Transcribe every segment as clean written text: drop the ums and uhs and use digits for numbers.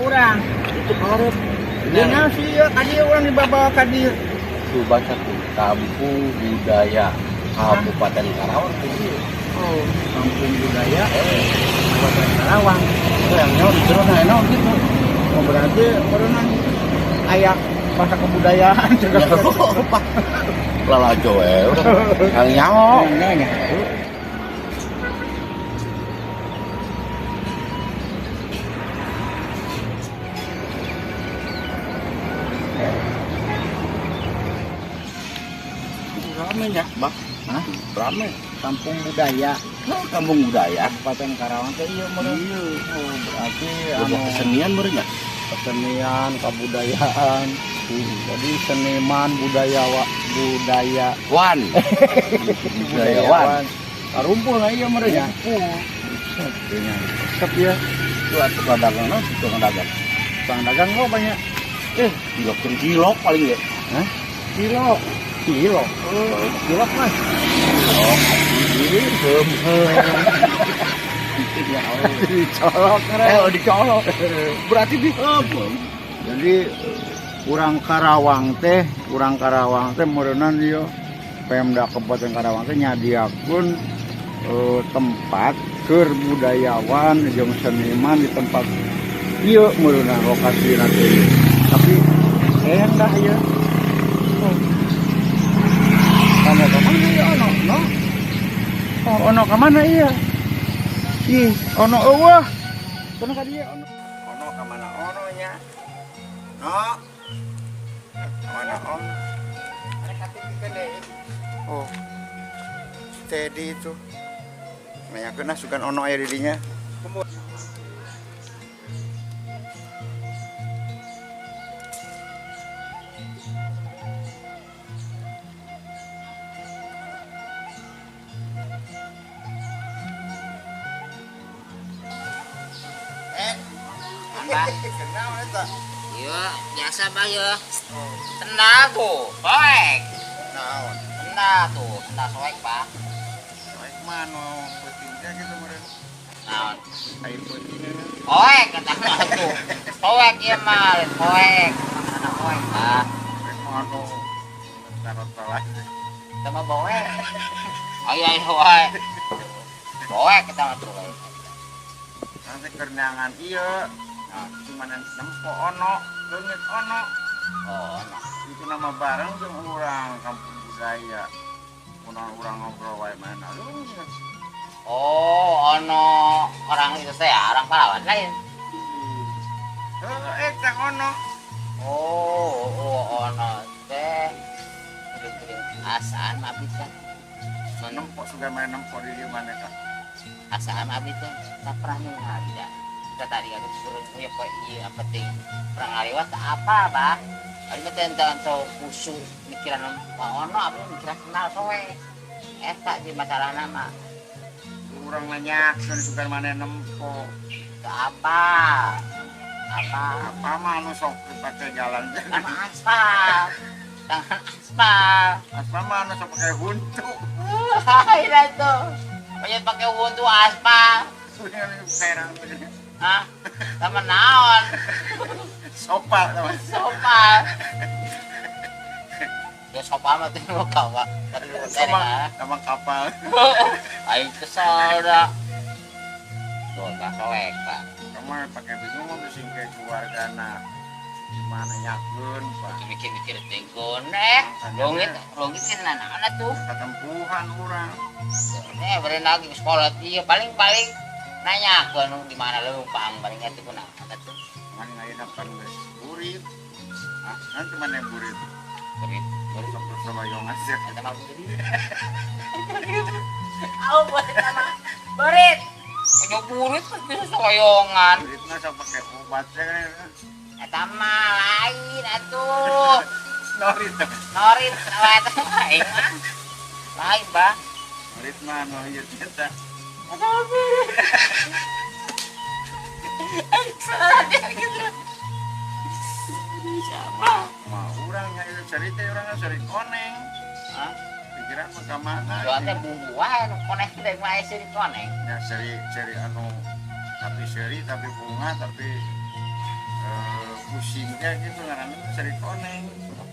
urang. Itu hareup. Beunang sih ieu ka dieu urang dibawa ka dieu. Tuh baca tuh Kampung Budaya Kabupaten Karawang tuh ieu. Oh, Kampung Budaya Kabupaten Karawang. Itu yang nyawa di jero nah naon gitu. Oh, berarti meureunan aya bahasa kebudayaan Ya apa? Lalajo we urang. Yang nyaho. Nya. Rame ya, Bang. Hah? Rame. Kampung Budaya Oh, Kampung Budaya. Kabupaten Karawang teh ieu meureun. Iya. Oh, berarti Loba anu kesenian meureun nya. Kesenian, kebudayaan. Jadi seniman budayawa budaya Wan. Budayawan. Karumpul lah ieu meureun nya. Kumpul. Resep ya. Itu atuh tukang dagang, no? Tukang dagang. Tukang dagang lo banyak. Cilok jeung cilok paling ya. Hah? Cilok. Cilok. Oh, cilok mas. Cilok. Ini hem. Ya Allah. Dicolok Eh, dicolok. Berarti dihem. Jadi urang Karawang teh meureunan ieu Pemda Kabupaten Karawang teh nyadiakeun tempat keur budayawan jeung seniman di tempat ieu meureunan lokasina teh. Tapi endah ieu. Oh. Ono ka mana ieu ono? No? Oh, ono ka mana ieu? Ih, ono eueuh. Ono ka dieu ono. Ono ka mana ono nya? No. Mana ono? Oh. Teddy itu. Nanyakeun ah sugan ono aya di dinya. Abah. Kenal eta. Iya, biasa bah ya. Tenda tuh, soek. Naon? Tenda tuh, tenda soek pak. Soek mah nu peuting teh gitu meureun. Naon? Ai peuting. Soek kata mah tuh. Soek ieu mah, soek. Anak soek pak. Soek mah anu tarot-tarot. Sama boek. Ayo ayo wae. Boek kata mah tuh. Nanti kerenangan ieu. Nah, cuman nempo ono, leungit ono. Oh, nah. Itu nama bareng jeung urang Kampung Budaya. Kunaon urang ngobrol wae mana leungit. Oh, ono orang itu saya, orang Palawan lain. Heeh, eta ono. Oh, oh, ono teh. Gering-gering asaan abdi teh. Nempo sudah main nempo di dieu mana tah. Asaan abdi teh tak pernah ningali dah. Kita tadi kan turun punya poe ieu apa ting pernah ngaliwat tak apa, Pak. Abdi mah teh ente khusus mikiran Pak Ono abdi mikiran kenal soe. Eta di masalahna mah. Urang nanyakeun sugan mana nempo. Tak apa. Apa? Apa mah anu sok dipake jalan. Tangan aspal. Tangan aspal. Aspal mah anu sok pake huntu. Hai dah tuh. Banyak pakai huntu aspal. Serang. Hah? Sama naon? Sopal sama. Sopal. Ya sopal mah tuh lu kau, Pak. Tadi lu Sama sama kapal. Aing kesel dah. Tuh, tak soek, Pak. Kamu pakai bingung mah bising ke keluarga nah. Gimana nyakeun, Pak? Mikir-mikir tengkon longit, longit kan anak-anak tuh. Ketempuhan urang. Beren lagi ke sekolah iya paling-paling nanya aku anu di mana lu pang paling itu pun apa tuh. Paling ayeuna kan geus burit. Ah, nanti mana yang burit? Burit. Burit sok sama yongas ya. Eta mah burit. Au burit sama burit. Punya burit kan bisa soyongan. Burit mah sok pakai obat ya kan. Eta mah lain atuh. Norit. Norit eta lain mah. Lain, Bah. Norit mah nu ieu teh. Eta mah burit. Siapa? Mah urang nya ieu cerita urang seri koneng. Hah? Pikiran mah ka mana? Jual teh bumbu wae nu koneng teh mah seri koneng. Ya seri seri anu tapi seri tapi bunga tapi Pusing teh gitu ngaranna cari koneng.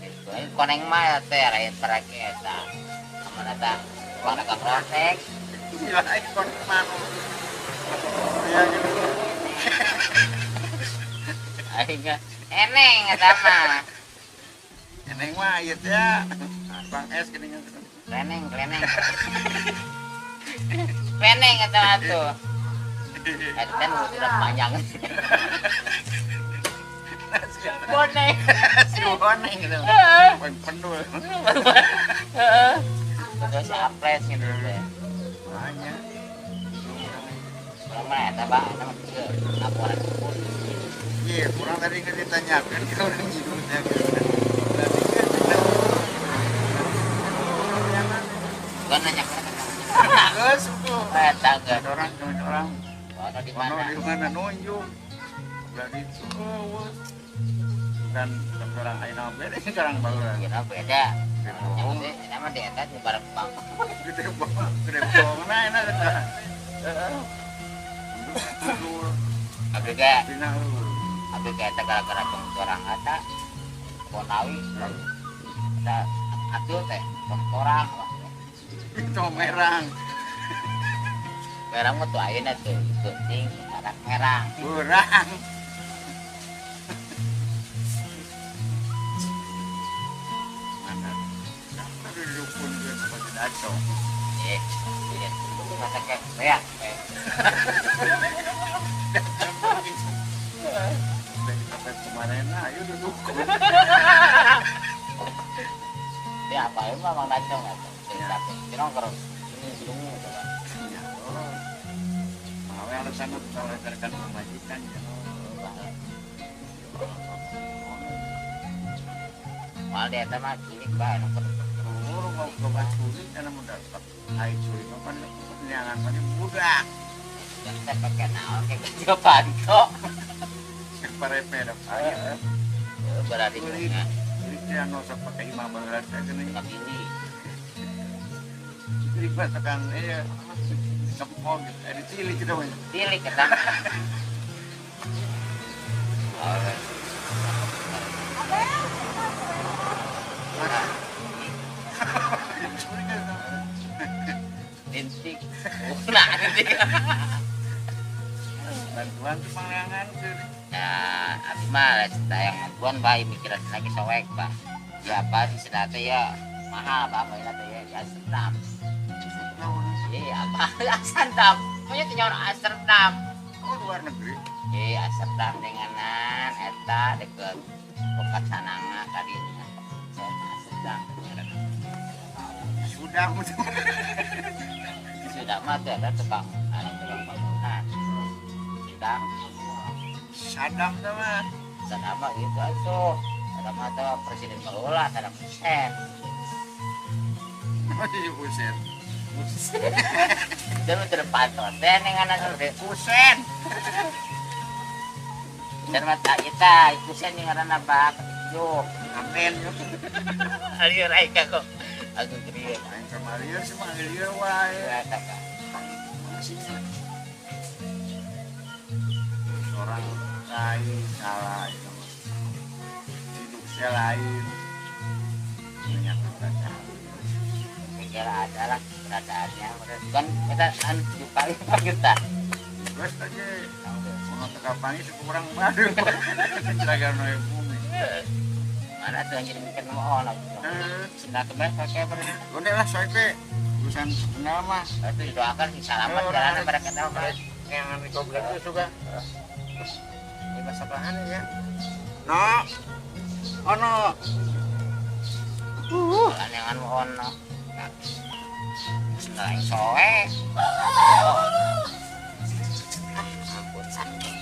Gitu. Ayo koneng mah teh rakyat parake eta. Amun eta tukang dagang lotek. Gila, ini koneng manu. Ya gitu. Aing eneng eta mah. Eneng mah ieu teh ya. Bang S geuningan. Kleneng, kleneng. Kleneng eta mah tuh. Eta kan udah panjang. Boneng. Si boneng gitu. Heeh. Pendul. Heeh. Terus apres gitu teh. Banyak. Urang mah eta bah, eta mah kieu laporan ke polisi. Iya, kurang tadi nggak ditanyakan ke orang hidupnya. Bukan nanya ke Geus tuh. eta geus. Orang orang Ono di ono mana? di mana nunjuk. Berarti itu bukan orang ayeuna beda sekarang baheula. Kira beda. Yang penting eta mah di eta nyebar bang. Gede bohong, gede bohong. Nah, enak eta. Heeh. Abdi ge, Dina eueuh. abdi ge eta gara-gara tong torang eta Bonawi. Eta atuh teh tong torang. Itu merang. Merang mah tuh ayeuna tuh penting anak merang. Kurang. Mana? Siapa dukun gue seperti dacong. Eh, iya. Masa kayak beak. Sampai kemarin, ayo duduk. Dia apa ya mah Mang Dacong atuh. Tapi kira kalau ini dungu coba. Ya, oh. Mau yang alasan rekan pemajikan ya. Mal dia eta mah cilik bae nu Umur mau ke sulit karena mau dapat air sulit kan jangan mana budak. Yang teh pakai naon kayak gitu panto. Parepe dah air. Berarti Sulit. bunga Jadi dia nosok pakai imah berat aja nih. kabili. Jadi masakan iya sempol gitu. Ada cilik gitu. Cilik eta. Dintik. Nah, dintik. Bantuan tuh pangangan tuh. Ya, abi mah yang bantuan bae mikiran lagi soek, Pak. Ya apa sih sedate ya mahal Pak, bayar teh ya di Amsterdam. Iya, apa Amsterdam. Pokoknya tinggal Amsterdam. Oh luar negeri. Iya, Amsterdam denganan eta deket Bokat sananga kadinya. Amsterdam. Sudah Sudah mah tuh ada tukang, ada tukang bangunan. Sudah. Sadam sama. Sadam mah gitu atuh. Sadam mah tuh presiden baheula, Saddam Hussein. Oh iya Husen. Dan udah pantos teh dengan anu Husen. Dan mata kita Husen yang ngaranna Pak. Yo, Amin. Ayo raika kok. Aku krieu. Main sama dia sih manggil dia wae. Eta Kak. Masih. Orang lain salah itu. Hidup saya lain. Banyak baca. Pikir ada lah keberadaannya. Kan kita kan tujuh kali Pak kita. Terus aja mau tekapangi sekurang baru. Seragam noe bumi. Mana tuh yang jadi mikir mau ono. Cinta kembali pakai apa? Udah lah soalnya urusan kenal mah. Itu didoakan sih selamat jalan pada kita Pak. Yang anu goblok itu juga. Ini bahasa bahan ya. No. Ono. Yang anu ono. Selain soe. Ampun sakit.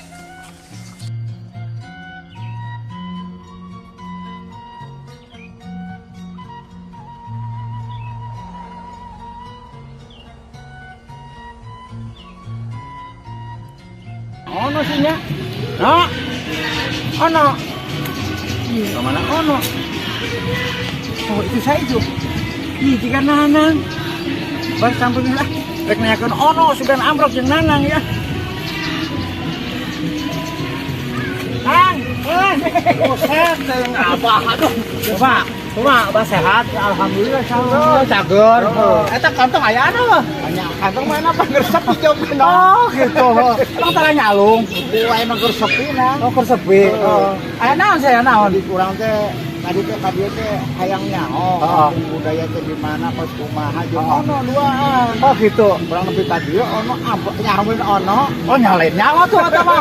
Ono sih nya. No. Ono. Ih, kemana ono? Oh, itu saya itu. Ih, jika nanang. Baru sampai lah. Rek nanyakeun ono sugan amrok jeung nanang ya. Nang, Buset, apa aduh. Coba, coba, abah sehat, alhamdulillah oh, cager. Eta kantong aya ana mah. Banyak kantong mana apa gersep dijawab. Oh, gitu. Emang tara nyalung. Gua emang gersepi nah. Oh, kersepi. Oh. Aya naon saya naon? Di kurang teh tadi teh ka dieu teh hayang nyaho kampung budaya teh di mana kos kumaha jeung ono duaan. Oh, gitu. Kurang lebih ka dieu ono apa nyahoeun ono. Oh, nyalain nyawa tuh eta mah.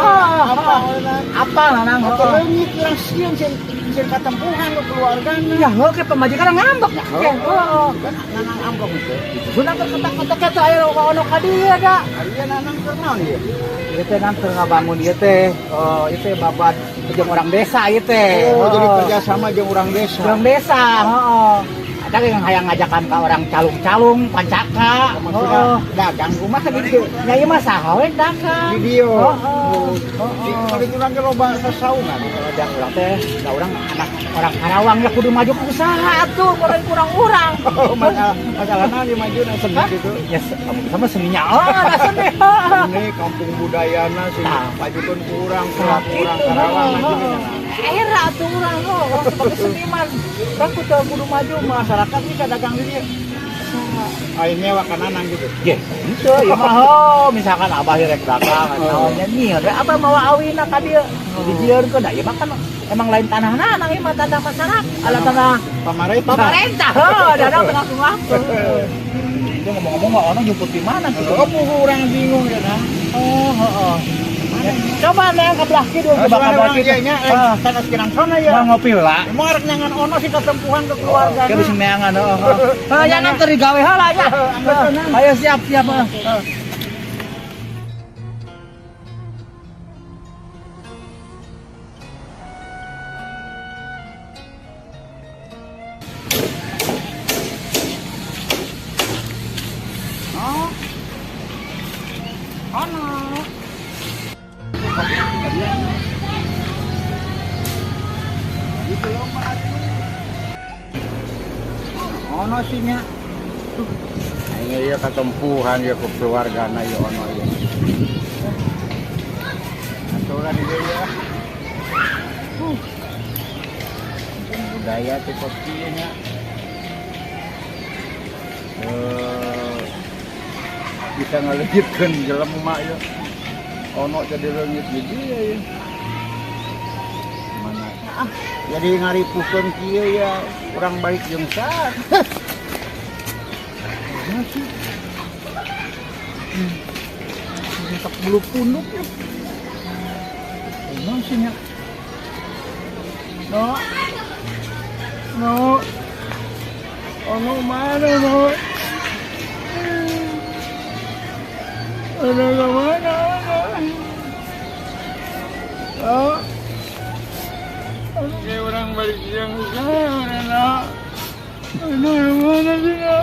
Apa Apa nanang? Atau leungit urang sieun sieun sieun katempuhan ke keluargana. Ya heuh ke pamajikan ngambek. Ya Heeh. Kan nanang amplop itu. Sunang keur ketak-ketak eta aya ono ka dieu da. Ari nanang keur naon ieu? Ieu teh nang keur ngabangun ieu teh. Oh, ieu teh babad jeung orang desa ieu teh. Oh, jadi kerjasama jeung urang desa. Orang desa, heeh. Ada yang hayang ngajakan ke orang calung-calung, pancaka. Maksudnya dagang kumaha gitu. Ya ieu mah saha we dagang. Di dieu. Heeh. Di kalau urang ge loba sasaungan. Da urang teh, da urang anak orang Karawang ya kudu maju ke usaha atuh, orang kurang-urang. Oh, masalah masalahna di majuna seni gitu. Ya kamu sama seninya. Oh, ada seni. Ini kampung budayana sih Nah. majukeun ku urang, ku urang Karawang majukeun. Era tuh urang oh, sebagai seniman. Urang kudu kudu maju masyarakat bisa dagang di dieu. Aing nyewa ka nanang gitu. Ye, itu ya mah oh, misalkan abah rek dagang naonnya nih, abah mawa awina ka dieu. Dijieunkeun da ieu mah kan emang lain tanah nanang ieu mah tanah masyarakat, ala tanah Pamarentah. pemerintah. Heuh, dadang tengah ngaku. Itu ngomong-ngomong mah orang jemput di mana gitu. Oh, urang bingung ya nah. Oh, heeh. Coba neng ke belah kidul, coba ke belah kidul. Nya Ah. sanes kirang sana ya. Mau ngopi lah. Emang arek nyangan ono sih katempuhan ke keluarga. Kayak bisa neangan, heeh. Heeh, jangan keur digawe heula ya. Ayo siap siap. Heeh. Oh. Ono. Ono sih nya. Aing ieu katempuhan ieu ku keluargana ieu ono ieu. Aturan ieu ya. Kampung budaya teh kos kieu nya. Bisa ngaleungitkeun jelema ieu. Ono jadi leungit di dieu ya. Mana? Ah, jadi ngaripukeun kieu ya, urang balik jeung saha. Mana sih? Tetap bulu punduk ya. Emang sih nya. No. No. Ono mana no? Ono ke mana ono? Oh. Oke, orang balik yang saya orang no. Ono mana sih no?